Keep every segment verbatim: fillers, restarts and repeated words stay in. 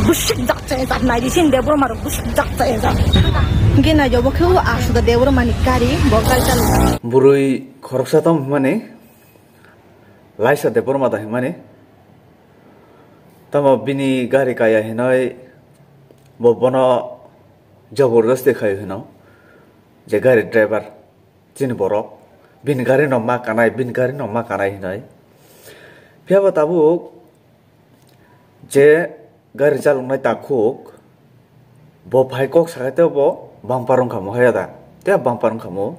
Busuk jak chaya jak nai di sin Debbarma rok busuk jak chaya jak. Hingke nai jobo khe o Asuda Debbarma ni gari bo gari chalok. Bwrwi khoroksa tamo hwnmani Laisa Debbarma da hwnmani. Tamo bini gari kaya hinoi bo bono jabardasti khai hino je gari driver chini borok bini gari no ma kanai, bini gari no ma kanai hinoi. Phiya bo tabuk je gari chaloknai takhuk bo phai kok sakai tei bo bumper wngkha mo haya da, tei bumper wngkha mo.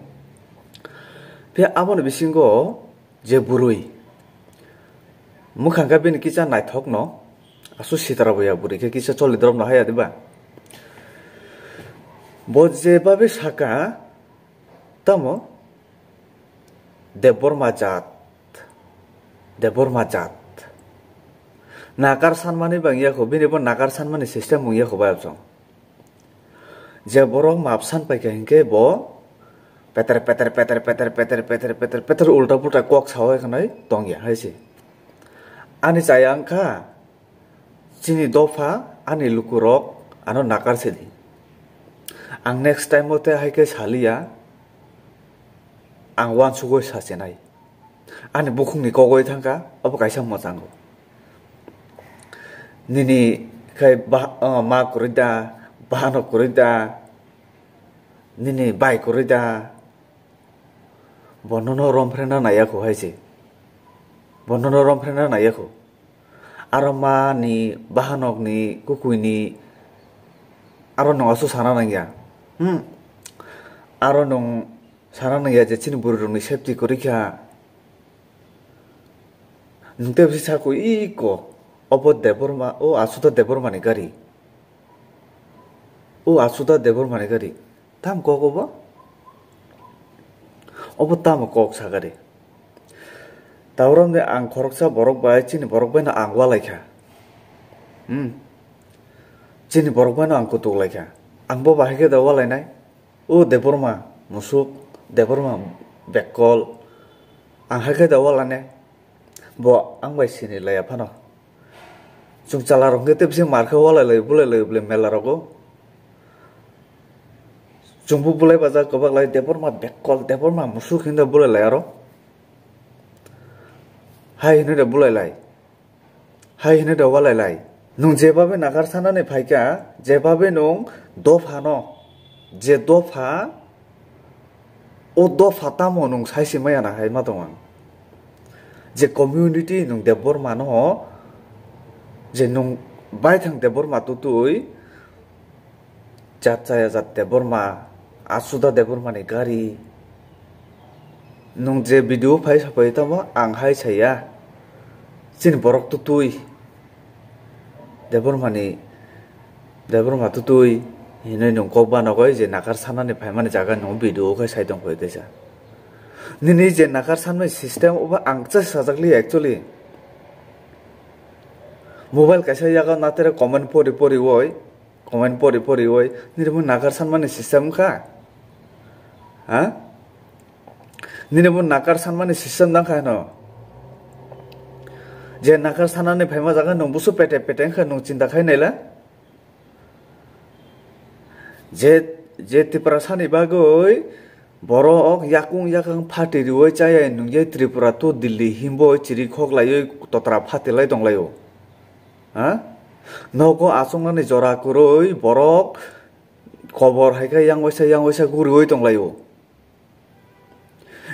Phiya aboni bisingo je bwrwi mwkhang khe bini kisa naithok no, asu sitra bo ya bwrwi khe kisa choli drop no haya diba. Bo je babe saka tamo Debbarma jat, Debbarma jat. Nakar sanmani bang yakho, bini bo nakar sanmani system wng yakho bai absong. Je borok map san paikha hinkhe bo peter peter peter peter peter peter peter peter ulta pulta kok sawi khanai tongya hai se. Ani chaya wngkha chini dopha ani lukurok ano nakar sidi. Ang next time o te hai khe saliya, ang wansugwi sachinai. Ani bukhukni kogwi thangkha, abo kaisa mwchango. Nini khai ba, ah, ma kwrwi da, bahano kwrwi da, nini bai kwrwi da, bo nono romphre na naiya kho hai se. Bo nono romphre na naiya kho. Aro mani, bahanokni, kukuini, aro no asu sana nangya. Hmm. Aro nung sana nangya je chini bwrwi rokni safety kwrwi kha. Nung tei bisi sako iko, obo Debbarma, o Asuda Debbarma ni gari. O Asuda Debbarma ni gari. Tam kok obo? Obo tamo kok sagari. Tauram de ang khoroksa borok bai, chini borok bai no ang walai kha. Hmm. Chini borok bai no ang kutuk lai kha. Ang bo bahai khe da walai nai. O Debbarma, musuk, Debbarma, bekkol. Ang hai khe da walane. Bo ang bai sini laya phano. Chwng chwla rok hwnkhe tei bisi mar khe walai lai, bulai lai, bulai mela rogo. Chwngbo bulai bajak kwbak lai, Debbarma bekkol, Debbarma musuk hinda bulai lai aro. Hai hinwi da bulai lai. Hai hinwi da walai lai. Nung jebabe nakar sanani phaikha, jebabe nung dophano, je dopha, o dopha tamo nung saisi maya na hai ma tong ang. Je community nung Debbarma no, je nung baithang Debbarma tutui, Jat chaya jat Debbarma, Asuda Debbarma ni gari. Nung je video phai sapai tamo, ang hai saya. Chini borok tutui. Debbarma ni, Debbarma tutui. Hinui nung kok banogoi je nakar sanani phaimani jaga nung video khai sai tong koi teisa. Nini je nakar sanmani system obo ang chai sajak li actually. Mobile kaisa yago natere comment pori pori oi. Comment pori pori oi, nini bo nakar sanmani system wngkha? Ha? Nini bo nakar sanmani system dang kha no? Je nakar sanani phaima jaga nung busu pete pete wngkha nung chinta khai naila? Je, je Tiprasani bagwi borok yakung yakang phati riwi chaya nungya Tripura to Delhi himbo chiri khok laiwi totra phati lai tong laio. Ha? Nogo achuknani jora kwrwi borok kobor hai khe yang waisa yang waisa guriwi tong laio.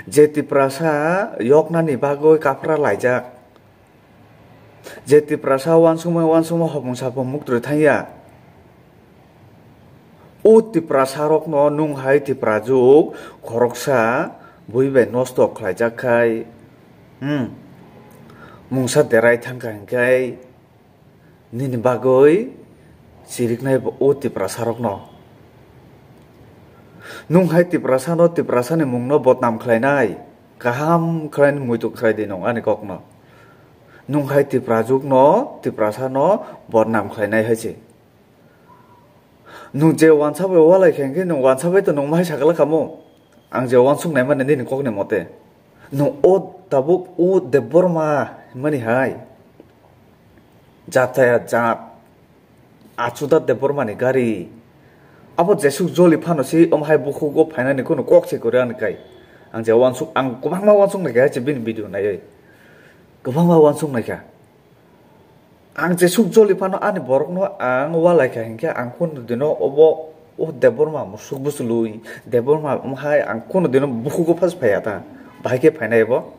Je Tiprasa yoknani bagwi kaphra laijak. Je Tiprasa uansukmung uansukmung hopung sapung muktwi thangya. O Tiprasa rokno nung hai Tiprajwk khoroksa bui bai nosto khlaijak khai, hmm, mungsa derai thangkha hinkhai nini bagwi chiriknai bo o Tiprasa rokno. Nung hai Tiprasano, Tiprasani mungno bodnam khlainai, kaham khlainai muitu khlai di nung ani kokno. Nung hai Tiprajwkno, Tiprasano bodnam khlainai hai se. Nung je wansa bai walai khe, hwnkhe nung wansa bai to nung ma hai sakla kamo? Ang je wansuk nai mani nini kokni mote. Nung o tabuk o Debbarma hwnmani hai. Jat chaya jat. Achuda Debbarma ni gari. Abo jesuk joli phano si om hai bukhugo phainani kunu kok se kwrwi ani kai. Ang je wansuk, ang kwbangma wansuk nai kha je bini video naiwi. Kwbangma wansuk nai kha. Ang jesuk joli phano ani borokno ang walai kha hinkhe ang kunu dino obo o Debbarma musuk busulwi, Debbarma om hai ang kunu dino bukhugo phas phaiya ta. Bahai khe phainai bo.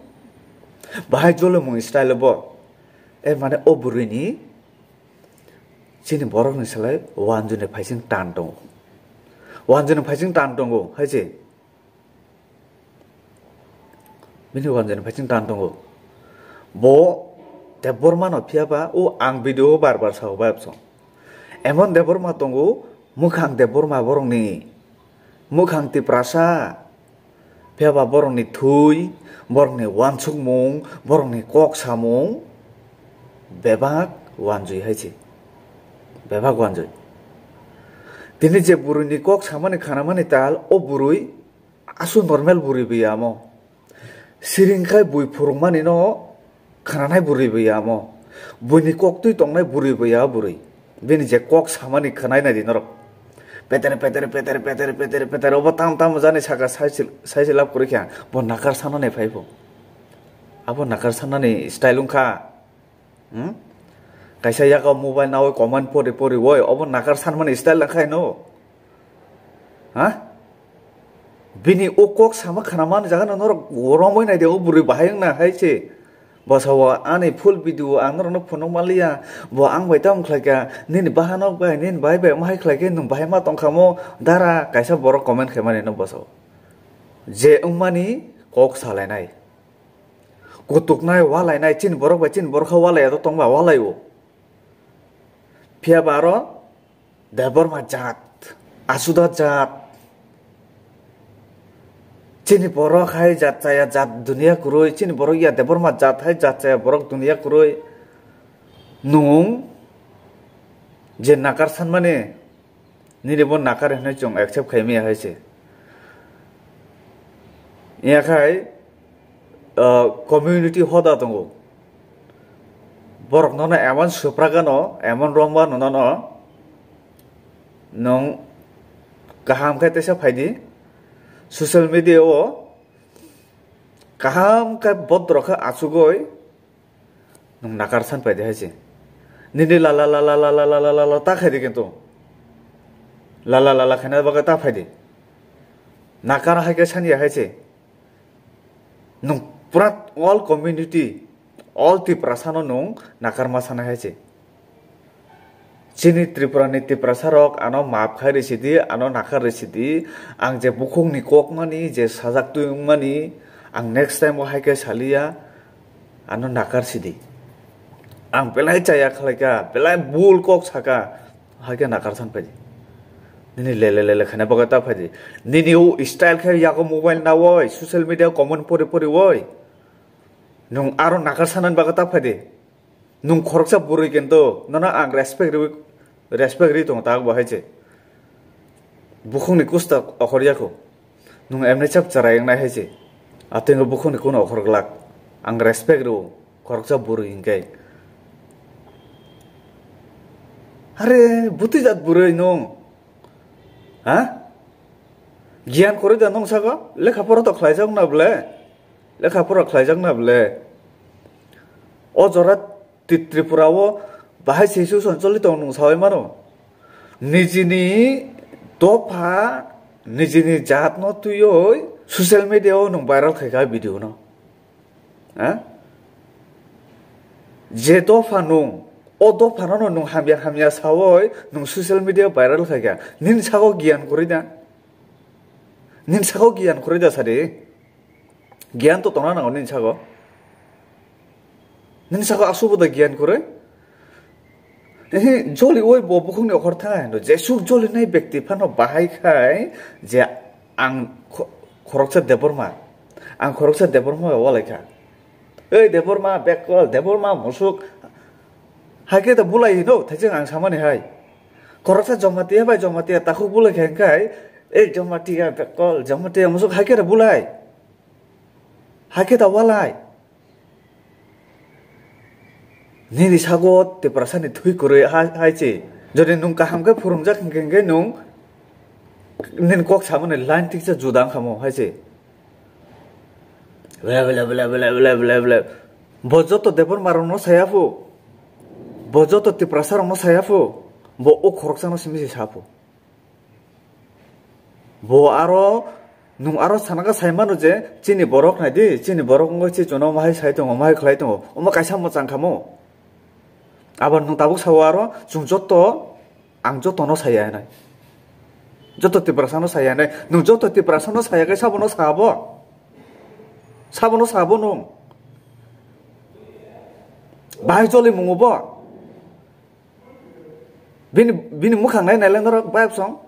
Bahai joli mung style bo. E mane o bwrwini chini borokni salai wanjuni phaising tan tongo. Wanjuni phaising tan tongo, hai se. Bini wanjuni phaising tan tongo. Bo Debbarma no phiya ba, o ang video o bar bar sao bai bwsong. Emon Debbarma tongo, mwkhang Debbarma borokni. Mwkhang Tiprasa, phiya ba borokni thwi, borokni wansukmung, borokni kok samung bebak wanjui hai se. Bebak wanjui. Tini je bwrwini kok samani khanamani tal, o bwrwi aswk normal bwrwi bai amo. Siring khai bui phwrwngmani no khananai bwrwi bai ya amo. Buini koktwi tongnai bwrwi bai ya bwrwi. Bini je kok samani khwnai nai di norok. Petere, petere, petere, petere, petere, petere. Obo tam tam jani saka sai se, sai se lab kwrwi kha. Bo nakar sanani phai bo. Abo nakar sanani style wngkha. Hmm? Kaisa yago mobile nawi comment pori pori woi. Obo nakar sanmani style wngkha ino. Ha? Bini o kok sama khana man jaga no norok romoi nai de o bwrwi bahai wngna hai se. Bwsao ani full video ang norokno phunuk manliya. Bo ang bai tamo khlaikha, nini bahanok bai, nini bai bai omo hai khlaikhe nwng bahai ma tongkha mo dara kaisa borok comment khaimani no bwsao. Je wngmani kok salainai. Kutuknai walainai chini borok bai chini borok kha walaiya to tongba walaio. Phiya ba aro Debbarma jat, Asuda jat. Chini borok hai jat chaya jat dunia kwrwi, chini borok ya Debbarma jat hai jat chaya borok dunia kwrwi. Nwng je nakar sanmani, nini bo nakar hinwi chwng accept khai maya hai se. Yakhai, uh, community hoda tongo. Borok nono emon supragano, emon romba nono nwng kaham khe teisa phaidi. Social media o kaham khe bodro khe achugoi nwng nakar san phaidi hai se. Nini lala lala lala lala lala ta khaidi kintu. Lala lala khaina bagwi ta phaidi. Nakar hai khe sanya hai se. Nwng pura all community, all Tiprasa no nwng nakarma sana hai se. Chini Tripura ni Tiprasa rok ano maap khai risi di, ano nakar risi di. Ang je bukhuk ni kok mani, je sajak twi wng mani, ang next time o hai khe saliya, ano nakar si di. Ang belai chaya khlai kha, belai bul kok saka, hai khe nakar san phaidi. Nini lele lele khana bagwi ta phaidi. Nini o style khe yago mobile nawoi, social media comment pori pori woi. Nwng aro nakar sanani bagwi ta phaidi. Nwng khoroksa bwrwi kintu nono ang respect riwi, respect ri tongo tak bo hai se. Bukhukni kusta okhor yakho. Nwng emni chap chara wngnai hai se. Atwino bukhukni kuno okhor glak. Ang respect riwo khoroksa bwrwi hinkhe. Are bwtwi jat bwrwi nwng. Ha? Giyan kwrwi da nwng sago? Lekha pora to khlaijak na bwle? Lekha pora khlaijak na bwle? O jora Tri-, Tripura o bahai situation choli tong nwng sawi mano. Nijini dopha, nijini jat no twiwi social media o nwng viral khai kha video no. Ha? Je dopha nwng, o dopha no nwng hamya hamya sawi nwng social media viral khai kha. Nini sago giyan kwrwi da? Nini sago giyan kwrwi da sadi? Giyan to tongna nango nini sago. Nini sago asubo da giyan kwrwi? Ehe, joli oi bo bukhukni okhor thang hai no. Jesuk joli nai bekti phano bahai khai je ang kho-, khoroksa Debbarma. Ang khoroksa Debbarma walai kha. Ei Debbarma bekkol, Debbarma musuk. Hai khe da bulai hino, thaijeng ang samani hai. Khoroksa Jamatia bai Jamatia takhuk bulai kha hinkhe, ei Jamatia bekkol, Jamatia musuk hai khe da bulai. Hai khe da walai. Nini sago Tiprasani thwi kwrwi ha-, hai se. Jodi nwng kaham khe phwrwngjak hinkhe, hinkhe nwng nini kok samani line tiksa juda wngkha mo hai se. Ble, ble, ble, ble, ble, ble, ble. Bo joto Debbarma rokno saya phu. Bo joto Tiprasa rokno saya phu. Bo o khoroksano simi se sa phu. Bo aro, nwng aro sana khe sai mano je, chini borok nai di, chini borok wngwi se chwngno omo hai sai tongo, omo hai khlai tongo, omo kaisa mwchang kha mo. Abo nwng tabuk sao aro, chwng joto, ang jotono saya hinai. Joto Tiprasano saya hinai. Nwng joto Tiprasano saya khe sabono sabo? Sabono sabo nwng? Bahai choli mungo bo? Bini, bini mwkhang nai nailai norok bayapsong.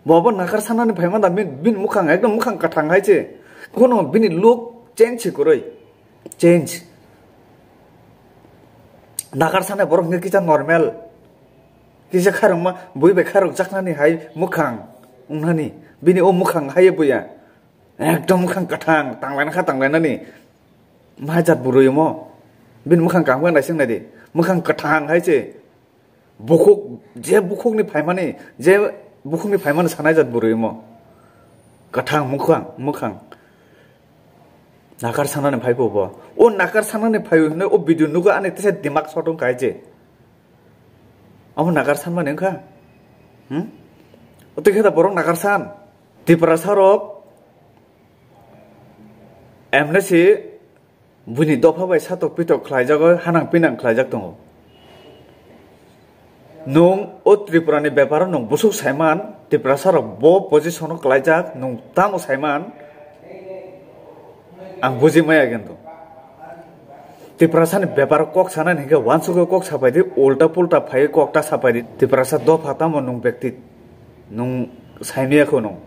Bo bo nakar sanani phaima da, bini, bini mwkhang ekdom mwkhang kwthang hai se. Kono bini look change se kwrwi. Change. Nakar sanai borok hwnkhe kisa normal. Kisa khairokma, bui bai khairok jaknani hai mwkhang wngnani. Bini o mwkhang hai buya. Ekdom mwkhang kwthang, tanglaina kha tanglainani. Mai jat bwrwi omo. Bini mwkhang kaham khe naising nai di. Mwkhang kwthang hai se. Bukhuk, je bukhukni phaimani, je bukhukni phaimani sanai jat bwrwi omo. Kwthang mwkhang, mwkhang. Nakar sanani phai bo bo. O nakar sanani phai hwnwi o video nugo ani tesa dimak sotong kai je. Amo nakar sanmani wngkha? Hmm? O twi khe da borok nakar san. Tiprasa rok emne si buini dopha bai satok pitok khlaijago, hanang pinang khlaijak tongo. Nwng o Tripura ni beparo nwng busuk saiman, Tiprasa rok bo position o klaijak, nwng tamo saiman, ang buji maya kintu. Tiprasa ni beparo kok sanani hinkhe wansugwi kok sapai di, ulta pulta phaiwi kok ta sapai di. Tiprasa dopha tamo nwng bekti, nwng saimaya kho nwng.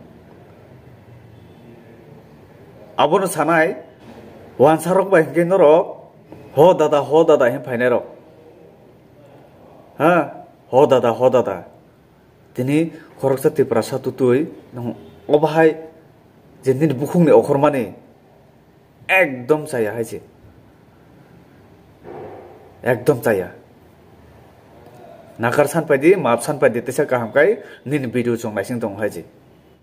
Abono sanai, wansarok bai hinkhe norok, "Ho dada, ho dada," hin phainairok. Ha? "Ho dada, ho dada." Tini khoroksa Tiprasa tutui, nwng obahai je nini bukhukni okhormani ekdom chaya hai se. Ekdom chaya. Nakar san paidi, maap san paidi, tesa kaham kai nini video chwng naising tongo hai se.